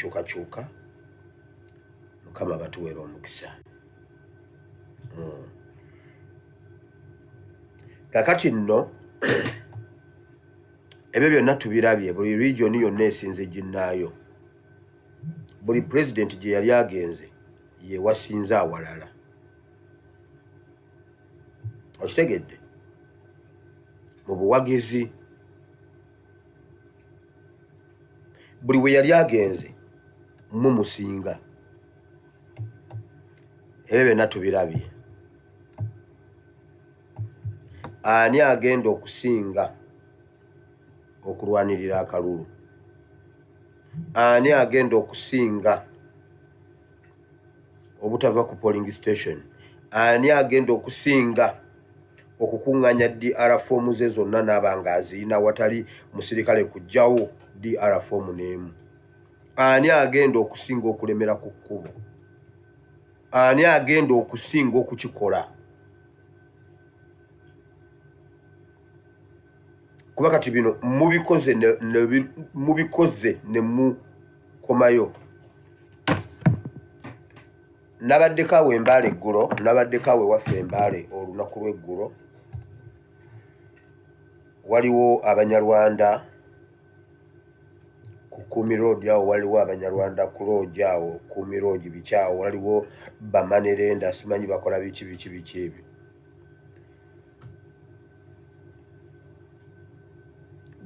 Kyukakyuka, Mukama batuweera omukisa. Kakati nno ebyo byonna tubirabye, buli region yonna esinze ginnaayo, buli pulezidenti gye yali agenze yewasinze awalala. Okitegedde? Mu buwagizi buli we yali agenze mumusinga. Ebyo byonna tubirabye. Ani agenda okusinga okulwanirira akalulu? Ani agenda okusinga obutava ku polling station? Ani agenda okusinga okukuŋŋaanya DR foomu ze zonna n'aba nga aziyina watali musirikale kujjawo DR foomu n'emu? Ani agenda okusinga okulemera ku kkubo? Ani agenda okusinga okukikola? Kuba kati bino mubikoze mubikoze ne mukomayo. Nabaddeko awo Embaale eggulo, nabaddeko awo ewaffe Embaale olunaku lw'eggulo. Waliwo Abanyarwanda ku Kumi Road awo, waliwo Abanyarwanda ku loogi awo, Kumi Road biki awo, waliwo bamanerenda simanyi bakola biki biki biki ebyo.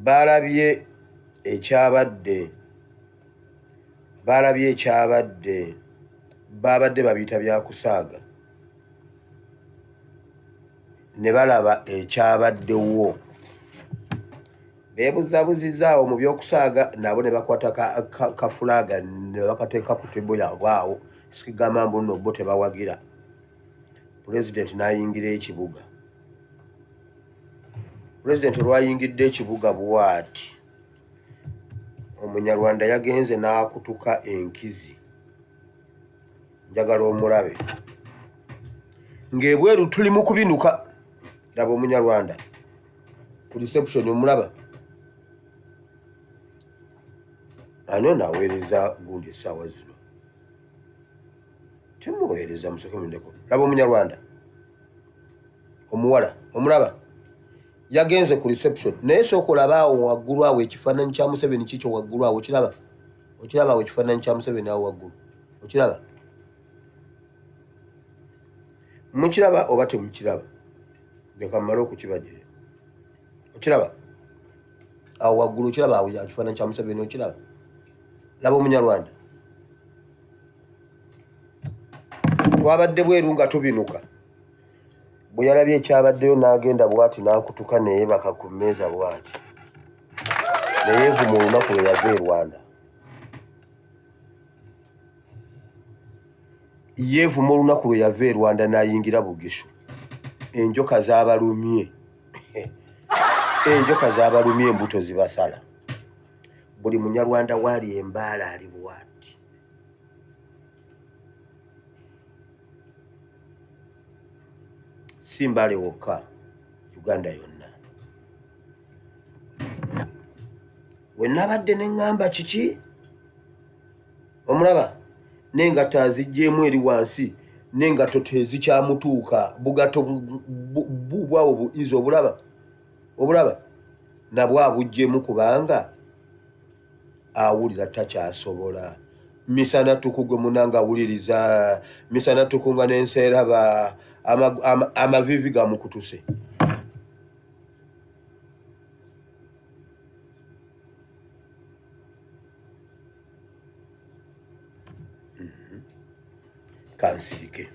Balabye ekyabadde, balabye ekyabadde, babadde babiyita bya kusaaga ne balaba ekyabaddewo. Beebuzabuzizza awo mu by'okusaaga nabo ne bakwata ka fulaaga ne bakateeka ku tebo yaabwe awo, sikigamba mbu nno bo tebawagira. Pulezidenti n'ayingira ekibuga. Pulezidenti olwayingidde ekibuga bw'ati, Omunyarwanda yagenze n'akutuka enkizi. Njagala omulabe ng'ebweru tuli mu kubinuka. Laba Omunyarwanda ku reception, omulaba ani ono aweereza gundi essaawa zino? Temuweereza, musooke mundeko. Laba Omunyarwanda omuwala, omulaba yagenze ku reception, naye sooka olaba awo waggulu awo ekifaananyi kya Museveni kikyo waggulu awo, okiraba? Okiraba awo ekifaananyi kya Museveni awo waggulu, okiraba? Mukiraba oba temukiraba? Leka mmale okukibajira. Okiraba awo waggulu, okiraba awo ekifaananyi kya Museveni, okiraba? Laba Omunyarwanda. Twabadde bweru nga tubinuka, bwe yalabye ekyabaddeyo n'agenda bw'ati n'akutuka neyeebaka ku mmeeza bw'ati neyeevuma olunaku lwe yava e Rwanda. Yeevuma olunaku lwe yava e Rwanda n'ayingira Bugishu. Enjoka zaabalumye, enjoka zaabalumye, embuto zibasala. Buli Munyarwanda waali Embaala ali bw'ati. Si Mbale wokka, Uganda yonna. We nabadde ne ŋŋamba kiki? Omulaba n'engatto aziggyemu eri wansi, n'engatto tezikyamutuuka, bugatto bubwawo bu izi obulaba, obulaba nabwo abuggyemu kubanga awulira takyasobola. Misana tuku gwe munanga awuliriza misana tuku nga n'ensi eraba amaviivi gamukutuse. Kansirike.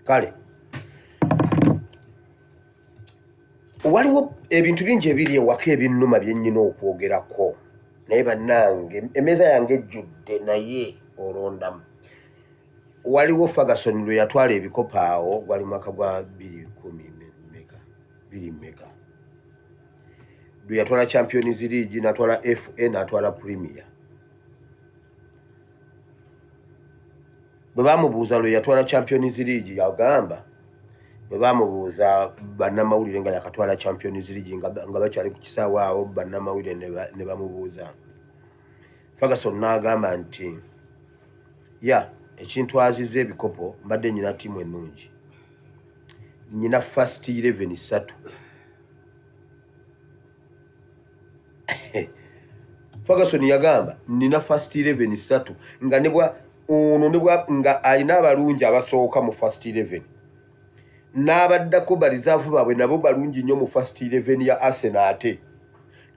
Kale waliwo ebintu bingi ebiri ewaka ebinnuma bye nnina okwogerako, naye bannange emmeeza yange ejjudde, naye olondamu. Waliwo Ferguson lwe yatwala ebikopo awo, gwali mwaka gwa bbiri kumi meka, bbiri meka, lwe yatwala Champions League, n'atwala FA, n'atwala Premier. Bwe bamubuuza lwe yatwala Champions League, yagamba, bwe bamubuuza bannamawulire nga yakatwala Champions League, nga bakyali ku kisaawe awo, bannamawulire ne bamubuuza. Ferguson n'agamba nti ya ekintu aziza ebikopo, mbadde nyina ttiimu ennungi, nyina first 11 ssatu. Ferguson yagamba nina first 11 ssatu, nga nebwa ono nebwa nga alina abalungi abasooka mu first 11 n'abaddako barizaavu baabwe nabo balungi nnyo mu first 11 ya Arsenal. Ate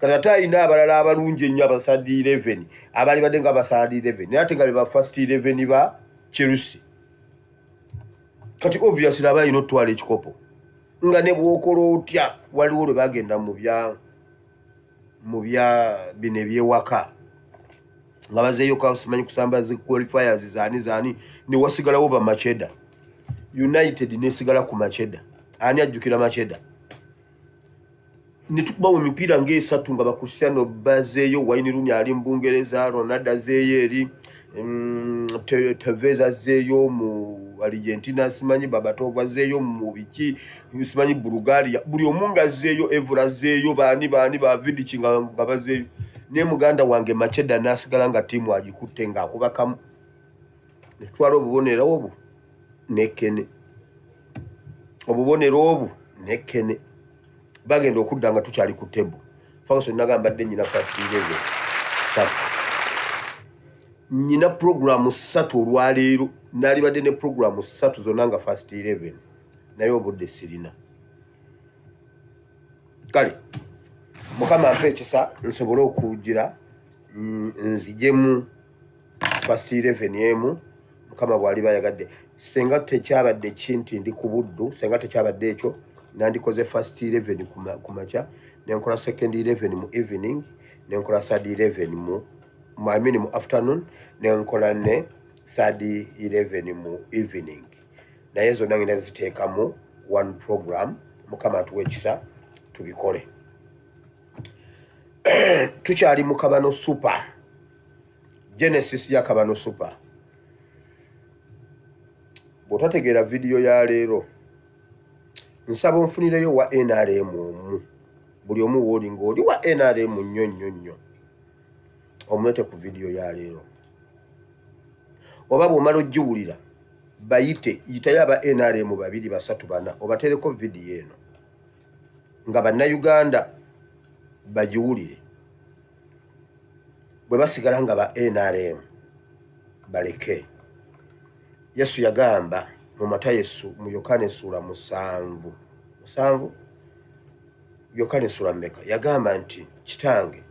kati ate alina abalala abalungi ennyo aba third 11 abaali badde nga aba third 11, naye ate nga be ba first 11 ba Chelsea. Kati obviously aba alina okutwala ekikopo nga ne bw'okola otya. Waliwo lwe bagenda mu bya bino ebyewaka nga bazeeyo simanyi kusamba zi qualifiers zaani zaani, ne wasigalawo ba Macheda, United nesigala ku Macheda. Ani ajjukira Macheda? Ne tukubawo emipiira ng'esatu nga bacristiano bazeeyo, Wayne Rooney ali mu Bungereza, Ronaldo azeeyo eri, Tevez azzeeyo mu Argentina, simanyi Babatov azzeeyo mu biki, simanyi Bulgaria, buli omu nga azzeeyo, Evra azzeeyo, baani baani ba Vidic nga bazeeyo, naye muganda wange Macheda n'asigala nga ttiimu agikutte ng'akuba kamu. Ne tutwala obubonero obwo nekkene, obubonero obwo nekkene, bagenda okudda nga tukyali ku table. Ferguson nagamba mbadde nyina first 11 ssatu, nyina programu ssatu olwaleero, naalibadde ne programu ssatu zonna nga first 11, naye obudde sirina. Kale Mukama ampa ekisa nsobole okugira nzijemu first 11 emu, Mukama bw'aliba ayagadde. Senga tekyabadde ki nti ndi ku Buddu, senga tekyabadde ekyo, nandikoze first 11 ku makya, nenkola second 11 mu evening, nenkola third 11 mu, I mean mu afternoon, nenkola ne third 11 mu evening, naye zonna ngenda ziteekamu one program. Mukama atuwa ekisa tubikole. Tukyali mu Kabano Super, genesis ya Kabano Super. Bw'otategeera vidiyo ya leero, nsaba onfunireyo wa NRM omu, buli omu wooli ng'oli wa NRM nnyo nnyo nnyo, omulete ku vidiyo ya leero. Oba bw'omala ogiwulira, bayite, yitayo aba NRM babiri, basatu, bana, obatereko vidiyo eno nga Bannayuganda bagiwulire. Bwe basigala nga ba NRM, baleke. Yesu yagamba mu Matayo, mu Yokaana essuula 7, 7, Yokaana essuula mmeka, yagamba nti, "Kitange,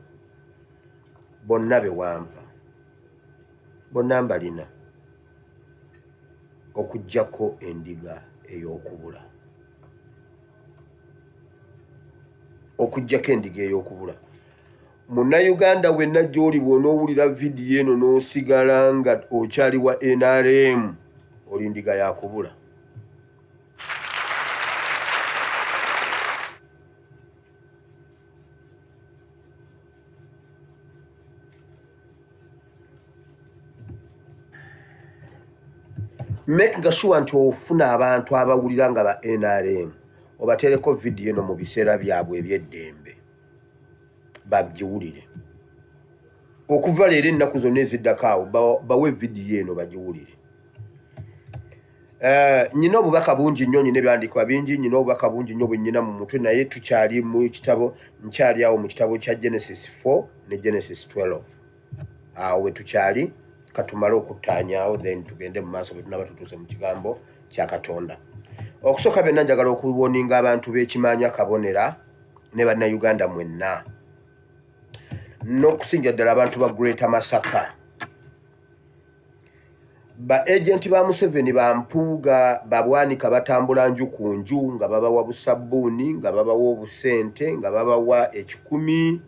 bonna be wampa bonna mbalina, okuggyako endiga ey'okubula, okuggyako endiga ey'okubula." Munnayuganda wenna gy'oli, bw'onoowulira vidiyo eno n'osigala nga okyali wa NRM, oli ndiga yakubula. Making sure nti ofuna abantu abawulira nga ba NRM, obatereko vidiyo eno mu biseera byabwe eby'eddembe bagiwulire. Okuva leero, ennaku zonna eziddako awo, bawe vidiyo eno bagiwulire. Nyina obubaka bungi nnyo, nyina ebyandiikibwa bingi, nyina obubaka bungi nnyo bwe nnyina mu mutwe, naye tukyali mu kitabo, nkyali awo mu kitabo kya Genesis 4 ne Genesis 12, awo we tukyali. Katumale okuttaanyaawo, then tugende mu maaso bwe tunaba tutuuse mu kigambo kya Katonda. Okusooka byonna, njagala okuwarninga abantu b'Ekimanya Kabonera ne Bannayuganda mwenna, n'okusingira ddala abantu ba Greater Masaka. Ba agenti ba Museveni, bampuuga, babwanika, batambula nju ku nju nga babawa busabbuuni, nga babawa obusente, nga babawa 100.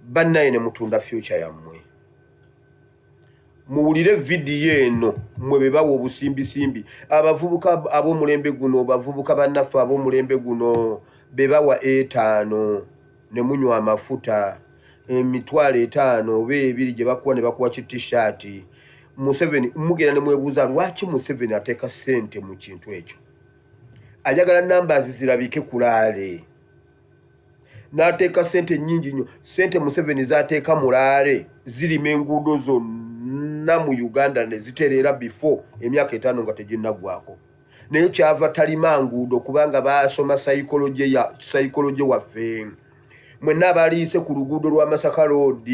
Bannaye, ne mutunda future yammwe. Muwulire vidiyo eno, mmwe be bawa obusimbisimbi, abavubuka ab'omulembe guno, bavubuka bannaffe ab'omulembe guno be bawa 5 ne munywa amafuta, 500,000 oba 2 gye bakuwa ne bakuwa ki T-shirt. Museveni mugenda ne mwebuuza lwaki Museveni ateeka ssente mu kintu ekyo. Ayagala numbers zirabike kulaale. N'ateeka sente nnyingi nnyo. Sente Museveni z'ateeka mulaale zirima enguudo zonna mu Uganda ne zitereera before emyaka 5 nga teginnaggwako. Naye kyava talima nguudo kubanga baasoma psychology waffe. Mwenna abaliise ku luguudo lwa Masaka Road,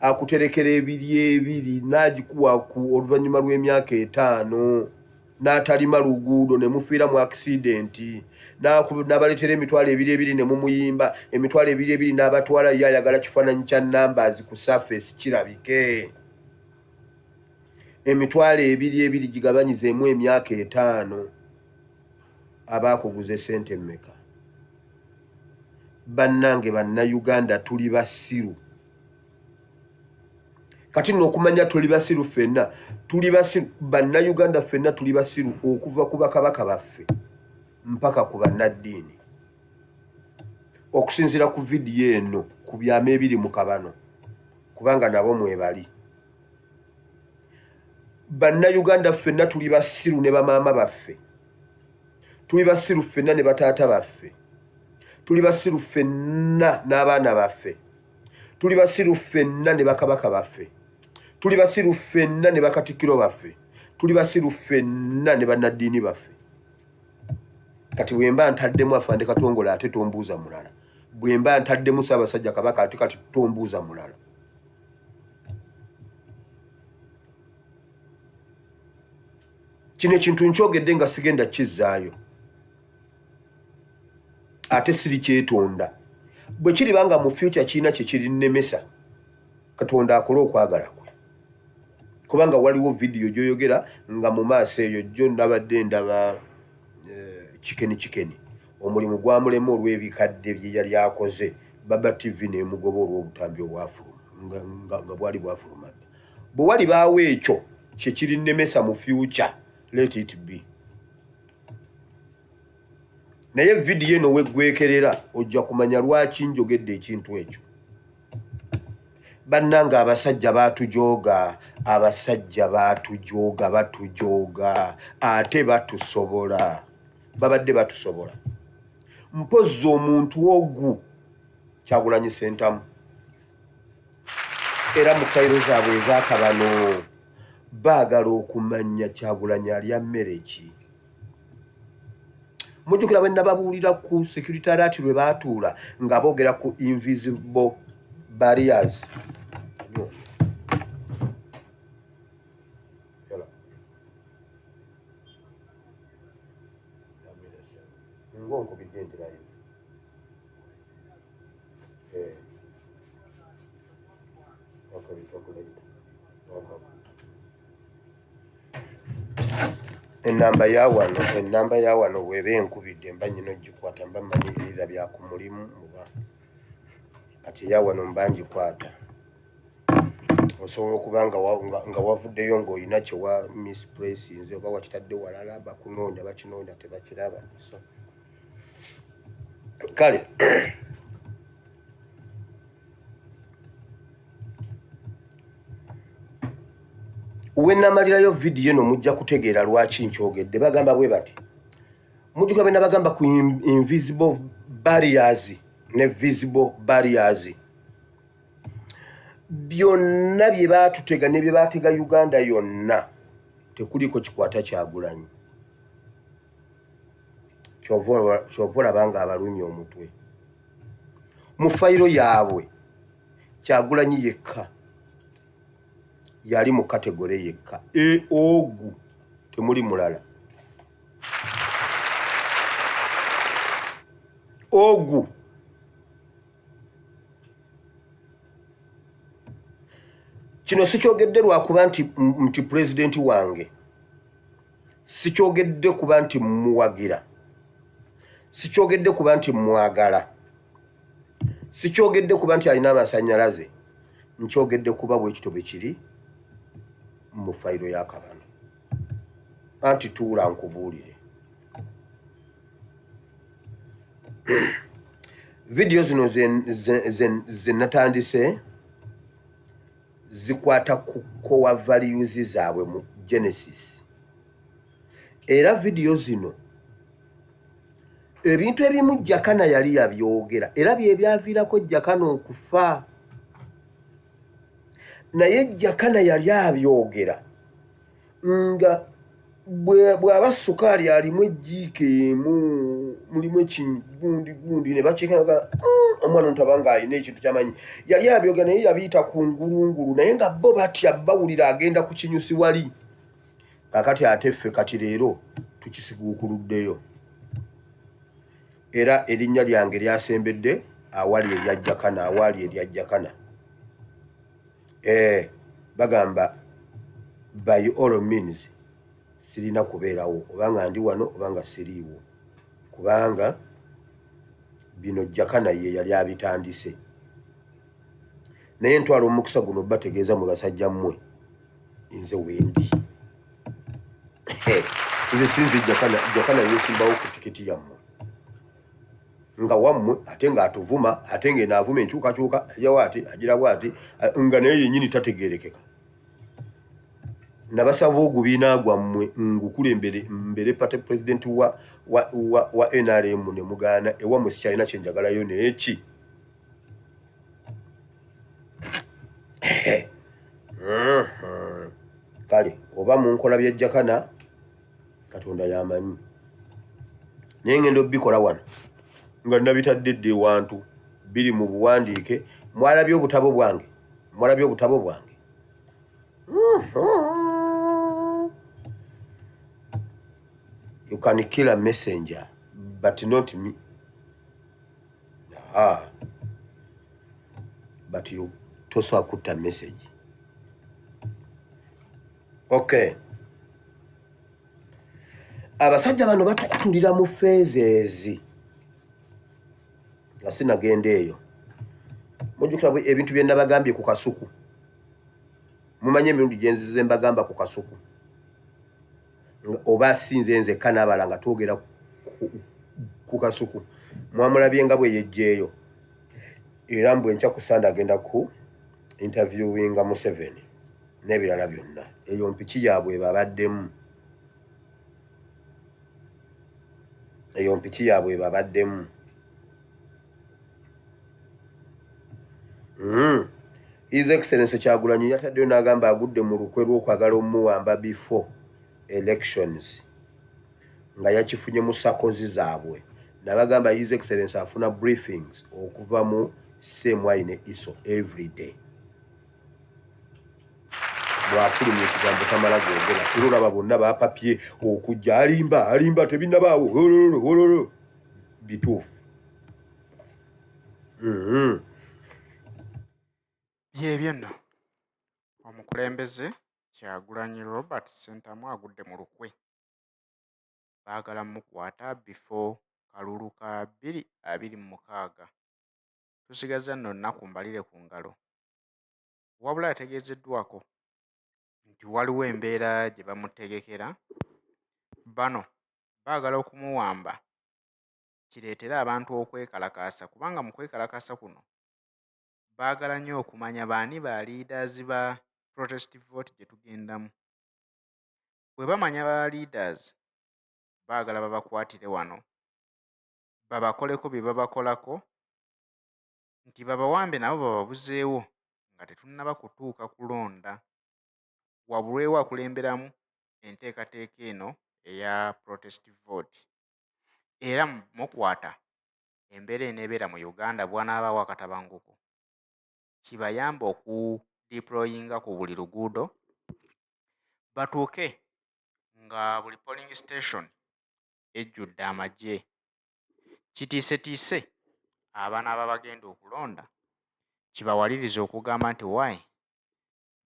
akuterekera 2 2 n'agikuwa ku oluvannyuma lw'emyaka 5, n'atalima luguudo ne mufiira mu accident, n'abaleetera 20,000 2 ne mumuyimba 20,000 2 n'abatwala. Ye ayagala kifaananyi kya numbers ku surface kirabike. 20,000 2 gigabanyizeemu emyaka 5, aba akuguza sente mmeka? Bannange Bannayuganda, tuli basiru. Kati nno okumanya tuli basiru ffenna, tuli basiru Bannayuganda ffenna, tuli basiru okuva ku bakabaka baffe mpaka ku bannaddiini, okusinziira ku vidiyo eno, ku byama ebiri mu kabano, kubanga nabo mwebali. Bannayuganda ffenna tuli basiru, ne bamaama baffe tuli basiru ffenna, ne bataata baffe tuli basiru ffenna, n'abaana baffe tuli basiru ffenna, ne bakabaka baffe tuli basiru ffenna, ne bakatikkiro baffe tuli basiru ffenna, ne bannaddiini baffe. Kati bwe mba ntaddemu Afande Katongole, ate tombuuza mulala. Bwe mba ntaddemu Ssaabasajja Kabaka, ate kati tombuuza mulala. Kino ekintu nkyogedde nga sigenda kizzaayo, ate siri kyetonda. Bwe kiriba nga mu future kirina kye kirinnemesa, Katonda akole okwagala kwe, kubanga waliwo vidiyo gy'oyogera nga mu maaso eyo jjo nabadde ndaba Chicken Chicken, omulimu gwamulema olw'ebikadde bye yali akoze. Baba TV n'emugoba olw'obutambi obwafuluma nga bwali bwafuluma dda. Bwe walibaawo ekyo kye kirinnemesa mu future, let it be. Naye vidiyo eno weggwekerera, ojja kumanya lwaki njogedde ekintu ekyo. Bannange, abasajja baatujooga, abasajja baatujooga, batujooga ate batusobola, babadde batusobola. Mpozzi omuntu ogu Kyagulanyi Sentamu, era mu fayiro zaabwe ez'akabano baagala okumanya Kyagulanyi alya mmere ki. Mujjukira bwe nababuulira ku security alert lwe baatuula nga boogera ku invisible barriers? No. Yala. Ng'onkubidde nti live. Eh. Okay, we talk later. Okay. Enamba ya wano bw'eba enkubidde, mba nyina ogikwata, mba mmanyi either bya ku mulimu oba kati eya wano mba ngikwata. Osobola okuba nga wavuddeyo ng'olina kye wa misplacinze oba wakitadde walala, bakunoonya, bakinoonya, tebakiraba. So kale we namalirayo vidiyo eno, mujja kutegeera lwaki nkyogedde. Bagamba bwe bati, mujjuka bwe nabagamba ku invisible barriers ne visible barriers? Byonna bye baatutega ne bye baatega Uganda yonna, tekuliko kikwata Kyagulanyi. Kyova olaba nga abalumya omutwe mu fayiro yaabwe, Kyagulanyi yekka yali mu category yekka e ogu, temuli mulala. Ogu kino sikyogedde lwakuba nti pulezidenti wange, sikyogedde kuba nti muwagira, sikyogedde kuba nti mwagala, sikyogedde kuba nti alina amasanyalaze. Nkyogedde kuba bwekito bwe kiri mu fayiro y'akabano. Anti tuula nkubuulire. Vidiyo zino ze natandise zikwata ku core values zaabwe mu Genesis, era vidiyo zino Ebintu ebimu Jakana yali yabyogera era bye byaviirako Jakana okufa. Naye Jakana yali abyogera nga bw'aba sukaali alimu ejjiiko emu mulimu ekigundi gundi ne bakyekanaga mm, omwana ono taba nga alina ekintu kyamanyi. Yali abyogera naye yabiyita ku ngulungulu, naye nga bo batya bawulira agenda ku kinyusi wali. Kakati ate ffe kati leero tukisiguukuluddeyo, era erinnya lyange lyasembedde awali erya Jakana, awaali erya Jakana. Eh, bagamba by all means sirina kubeerawo obanga ndi wano obanga siriiwo, kubanga bino Jakana ye yali abitandise. Naye ntwala omukisa guno bategeeza mu basajja mmwe, nze wendi, nze sinze Jakana. Jakana yesimbawo ku tiketi yammwe nga wammwe, ate ng'atuvuma, ate ng'enaavuma enkyukakyuka ajawo ati agira bwati nga naye yennyini tategeerekeka. Nabasaba ogubiina gwammwe ngukulembere mbere party president wa NRM ne mugaana. Ewammwe sikyalina kyenjagalayo naye ki. Kale oba munkola bya Jakana, Katonda yamanyi, naye ngenda obikola wano nga nabitadde dda ewantu biri mu buwandiike. Mwalabye obutabo bwange, mwalabye obutabo bwange. You can kill a messenger but not me. Ah. But you tosobola kutta message. Okay, abasajja bano batukutulira mu phases nga sinagenda eyo. Mujjukira ebintu bye nabagambye ku Kasuku? Mumanyi emirundi gyenzize mbagamba ku Kasuku, oba sinze nzekka n'abala nga twogera ku Kasuku. Mwamulabye nga bwe yejjeeyo, era mbwe enkya ku Sande agenda ku interviewinga Museveni n'ebirala byonna. Eyo mpiki yaabwe babaddemu, eyo mpiki yaabwe babaddemu. His Excellency Kyagulanyi yataddeyo n'agamba agudde mu lukwe lw'okwagala omuwamba before elections, nga yakifunye mu sakozi zaabwe. Nabagamba His Excellence afuna briefings okuva mu CMI ne ISO every day. Bw'afulumya ekigambo tamala gwogera, era olaba bonna bapapye okujja, alimba, alimba, tebinabaawo, wololo bituufu. Byebyo nno, omukulembeze Kyagulanyi Robert Ssentamu agudde mu lukwe, baagala mukwata before kalulu ka 2026. Tusigazza nno nnaku mbalire ku ngalo. Wabula yategeezeddwako nti waliwo embeera gye bamutegekera. Bano baagala okumuwamba kireetere abantu okwekalakaasa, kubanga mu kwekalakaasa kuno baagala nnyo okumanya baani ba leaders ba protest vote gye tugendamu. Bwe bamanya ba leaders, baagala babakwatire wano babakoleko bye babakolako, nti babawambe nabo bababuzeewo nga tetunnaba kutuuka kulonda, wabulwewo akulemberamu enteekateeka eno eya protest vote. Era mukwata embeera eneebeera mu Uganda bw'anaabaawo akatabanguko, kibayambe okudeployinga ku buli luguudo, batuuke nga buli polling station ejjudde amagye, kitiisetiise abanaaba bagenda okulonda, kibawalirize okugamba nti why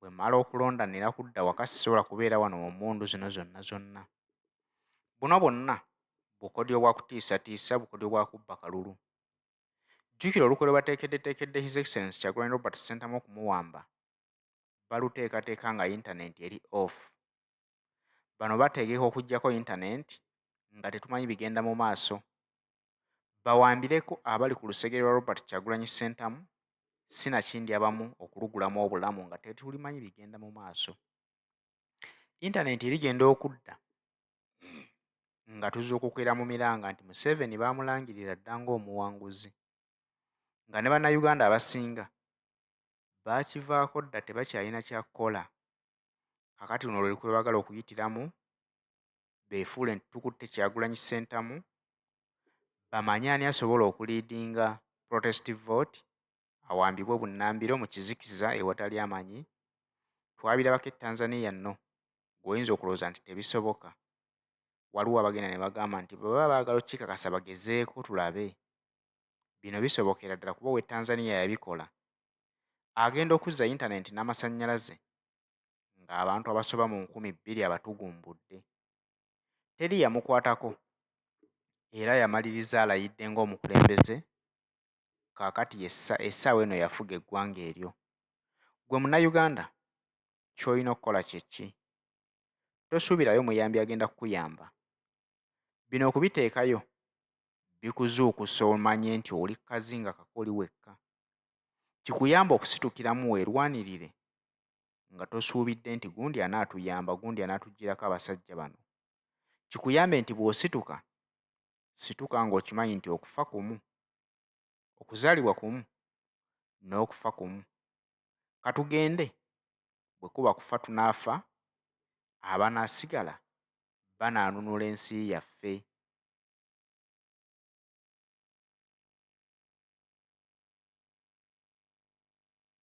bwe mmala okulonda nina kudda waka, sisobola kubeera wano mu mmundu zino zonna zonna. Buno bwonna bukodyo bwa kutiisatiisa, bukodyo bwa kubba kalulu. Jjukira olukwe lwe bateekeddeteekedde His Excellence Kyagulanyi Robert Ssentamu okumuwamba, baluteekateeka nga internet eri off. Bano bategeka okuggyako internet nga tetumanyi bigenda mu maaso, bawambireko abali ku lusegere lwa Robert Kyagulanyi Ssentamu, sinakindi abamu okulugulamu obulamu nga tetulimanyi bigenda mu maaso. Internet erigenda okudda Nga tuzuukukira mu miranga nti Museveni baamulangirira dda ng'omuwanguzi. Nga ne Bannayuganda abasinga baakivaako dda tebakyalina kya kukola. Kaakati luno lwe lukwe lwe baagala okuyitiramu beefuule nti tukutte Kyagulanyi Ssentamu bamanye ani asobola okuliidinga protest vote awambibwe bunnambiro mu kizikiza ewatali amanyi. Twabirabako e Tanzania nno ggwe oyinza okulowooza nti tebisoboka. Waliwo abagenda ne bagamba nti bwe baba baagala okukikakasa bagezeeko tulabe. Bino bisobokera ddala kuba ow'e Tanzania yabikola. Agenda okuzza yintanenti n'amasannyalaze ng'abantu abasoba mu 2000 abatugumbudde. Teri yamukwatako era yamaliriza alayidde ng'omukulembeze kaakati essaawa eno y'afuga eggwanga eryo. Ggwe Munnayuganda ky'olina okukola kye ki? Tosuubirayo muyambi agenda kukuyamba. Bino okubiteekayo bikuzuukusa omanye nti oli ku kazinga kako oli wekka. Kikuyambe okusitukiramu weerwanirire nga tosuubidde nti gundi anaatuyamba, gundi anaatuggyirako abasajja bano. Kikuyambe nti bw'osituka, situka ng'okimanyi nti okufa kumu, okuzaalibwa kumu n'okufa kumu. Katugende bwe kuba kufa tunaafa, abanaasigala banaanunula ensi yaffe.